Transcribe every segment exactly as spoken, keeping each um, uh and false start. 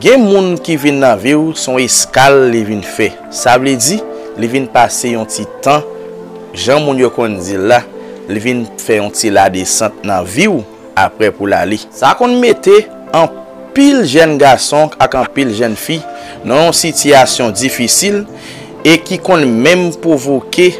Gen moun ki vin nan vi w, se yon eskal li vin fè. Sa vle di, li vin pase yon ti tan, jan moun yo konn di l la, li vin fè yon ti ladesant nan vi w apre pou l ale. Sa konn mete anpil jèn gason ak anpil jèn fi nan yon sitiyasyon difisil e ki konn menm pwovoke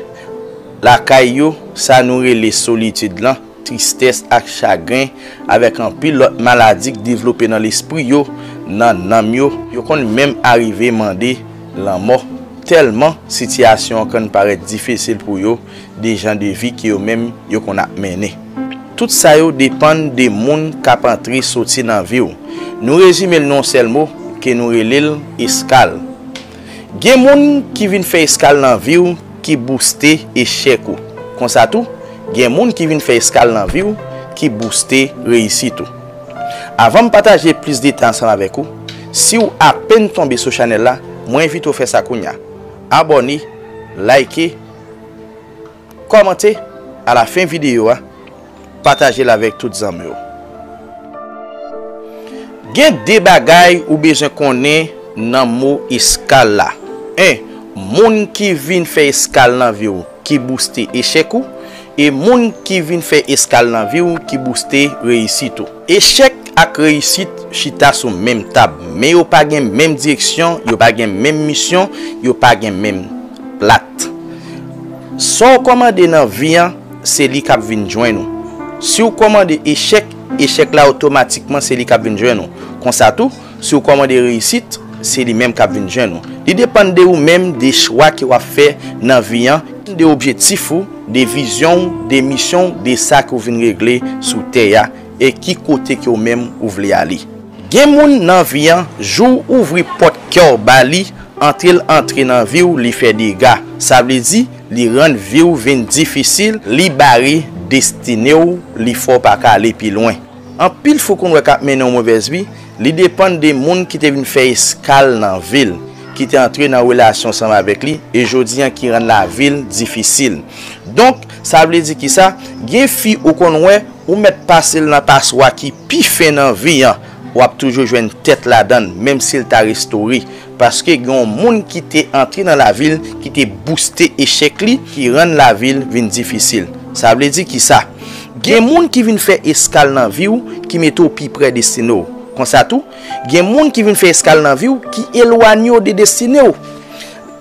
lakay yo sa nou rele solitid lan, tristès ak chagren, avèk anpil lòt maladi k devlope nan lespri yo, nan nanm yo. Yo konn menm arive mande lanmò, tèlman sitiyasyon an konn parèt difisil pou yo, de jan de vi ke yo menm yo konn ap mennen. Tout sa yo depann de moun k ap antre soti nan vi w. Nou rezime l nan yon sèl mo ke nou rele l eskal. Gen moun ki vin fè eskal nan vi w ki bouste echèk ou. Konsa tou, gen moun ki vin fè eskal nan vi w ki bouste reyisit ou. Avan m pataje plis detay ansanm avèk ou, si w apèn tonbe sou chanèl la, mwen envite w fè sa kounye a. Abòne, like, kòmante, alafen videyo a, pataje l avèk tout zanmi w. Gen de bagay ou bezwen konnen nan mo eskal la. En, moun ki vin fè eskal nan vi w ki bouste echèk ou, e moun ki vin fè eskal nan vi w ki bouste reyisit ou. Echèk ak reyisit chita sou menm tab, men yo pa gen menm direksyon, yo pa gen menm misyon, yo pa gen menm plat. Sa w kòmande nan vi an, se li k ap vin jwenn ou. Si w kòmande echèk, echèk la otomatikman se li k ap vin jwenn ou. Konsa tou, si w kòmande reyisit, se li menm k ap vin jwenn ou. Li depann de ou menm, de chwa ke w ap fè nan vi an, de objektif ou, de vizyon w, de misyon w, de sa ke w vin regle sou tè a, e ki kote ke w menm ou vle ale. Gen moun nan vi an, jou w ouvri pòt kè w ba li, antre l antre nan vi w, li fè dega. Sa vle di, li rann vi w vin difisil, li bare destine w, li fè w pa ka ale pi lwen. Anpil fi w konn wè k ap mennen yon movèz vi, li depann de moun ki te vin fè eskal nan vi l, ki te antre nan relasyon ansanm avèk li, e jodi an ki rann lavi l difisil. Donk, sa vle di kisa? Gen fi ou konn wè, ou mèt pase l nan paswa ki pi fen nan vi an, w ap toujou jwenn tèt ladan l, menm si l ta restore. Paske gen yon moun ki te antre nan lavi l, ki te bouste echèk li, ki rann lavi l vin difisil. Sa vle di kisa? Gen moun ki vin fè eskal nan vi w, ki mete w pi pre destine w. Konsa tou, gen moun ki vin fè eskal nan vi w, ki elwanye w de destine w.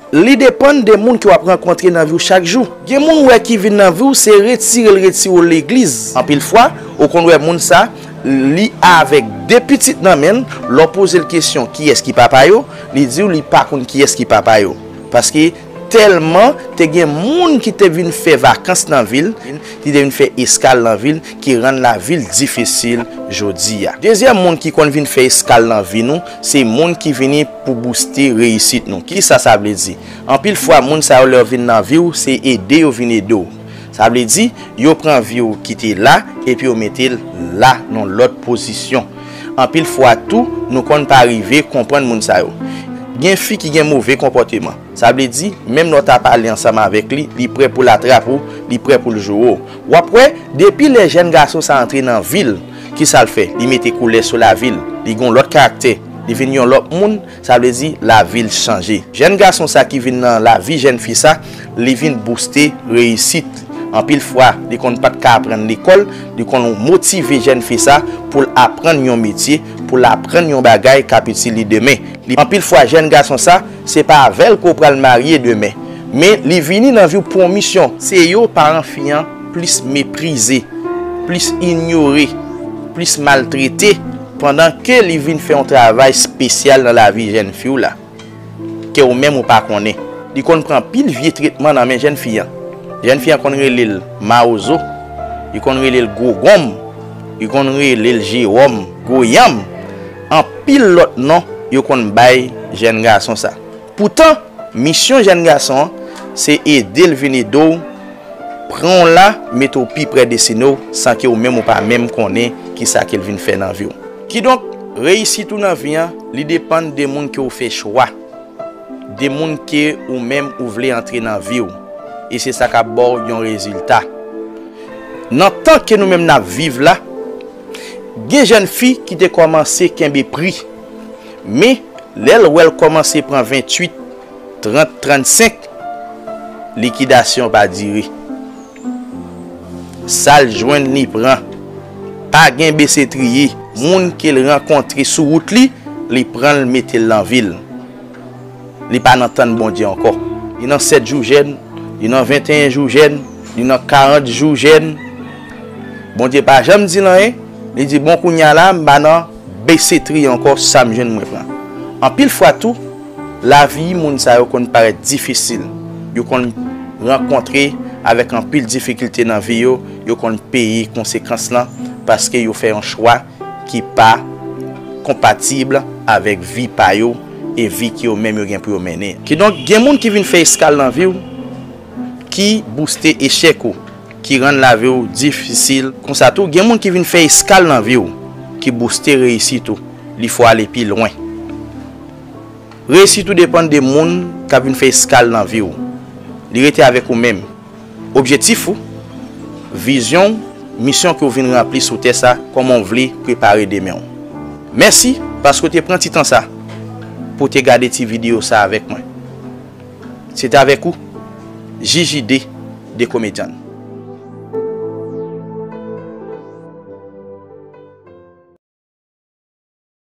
Li depann de moun ke w ap rankontre nan vi w chak jou. Gen moun ou wè ki vin nan vi w, se retire l retire w legliz. Anpil fwa, ou konn wè moun sa, li avèk de pitit nan men l, lè w poze l kesyon kiyès ki papa yo, li di w li pa konn kiyès ki papa yo. Paske tèlman te gen moun ki te vin fè vakans nan vi l, ki te vin fè eskal nan vi l, ki rann lavi l difisil jodi a. Dezyèm moun ki konn vin fè eskal nan vi nou, se moun ki vini pou bouste reyisit nou. Kisa sa vle di? Anpil fwa, moun sa yo, lè yo vin nan vi w, se ede yo vin ede w. Sa vle di, yo pran vi w ki te la, epi yo mete l la, nan lòt pozisyon. Anpil fwa tou, nou konn pa rive konprann moun sa yo. Gen fi ki gen move konpòteman. Sa vle di, menm lè w ta pale ansanm avèk li, li prè pou l atrap ou, li prè pou l joure w. W ap wè, depi lè jèn gason sa antre nan vi l, kisa l fè? Li mete koulè sou lavi l. Li gen yon lòt karaktè. Li vin yon lòt moun, sa vle di, lavi l chanje. Jèn gason sa ki vin nan lavi jèn fi sa, li vin bouste reyisit. Anpil fwa, li konn pa t ka aprann lekòl, li konn motive jèn fi sa pou l aprann yon metye, pou l aprann yon bagay k ap itil li demen. Li, anpil fwa, jèn gason sa, se pa avè l ke w pral marye demen. Men li vini nan vi w pou yon misyon. Se yo paran fi an plis meprize, plis inyore, plis maltrete, pandan ke li vin fè yon travay espesyal nan lavi jèn fi w la, ke ou menm ou pa konnen. Li konn pran pil vye tretman nan men jèn fi an. Jèn fi an konn rele l mawozo, li konn rele l gwo gonm, li konn rele l jewòm, gwo yanm, anpil lòt non yo konn bay jèn gason sa. Poutan, misyon jèn gason an, se ede l vin ede w, pran w la, mete w pi prè destine w, san ke ou menm ou pa menm konnen kisa ke l vin fè nan vi w. Kidonk, reyisit ou nan vi an, li depann de moun ke w fè chwa, de moun ke ou menm ou vle antre nan vi w, e se sa k ap ba w yon rezilta. Nan tan ke nou menm n ap viv la, gen jèn fi ki te kòmanse kenbe pri. Men, lè l wè l kòmanse pran venntuit, trant, trannsenk, likidasyon pa dire. Sa l jwenn li pran. Pa gen bese triye. Moun ke l rankontre sou wout li, li pran l mete l nan vi l. Li pa nan tann Bondye ankò. Li nan sèt jou jèn, li nan venteyen jou jèn, li nan karant jou jèn. Bondye pa janm di l anyen. Li di, bon, kounye a la, m pa nan bese triye ankò, sa m jwenn mwen pran. Anpil fwa tou, lavi moun sa yo konn parèt difisil. Yo konn rankontre avèk anpil difikilte nan vi yo, yo konn peye konsekans lan paske yo fè yon chwa ki pa konpatib avèk vi pa yo e vi ke yo menm yo gen pou yo mennen. Kidonk, gen moun ki vin fè eskal nan vi w, ki bouste echèk ou, ki rann lavi w difisil. Konsa tou, gen moun ki vin fè eskal nan vi w, ki bouste reyisit ou, li fè w ale pi lwen. Reyisit ou depann de moun k ap vin fè eskal nan vi w. Li rete avèk ou menm. Objektif ou, vizyon w, misyon ke w vin ranpli sou tè sa, kòman w vle prepare demen w. Mèsi paske w te pran ti tan sa pou w te gade ti videyo sa avèk mwen. Se te avèk ou, J J D, de Comedian.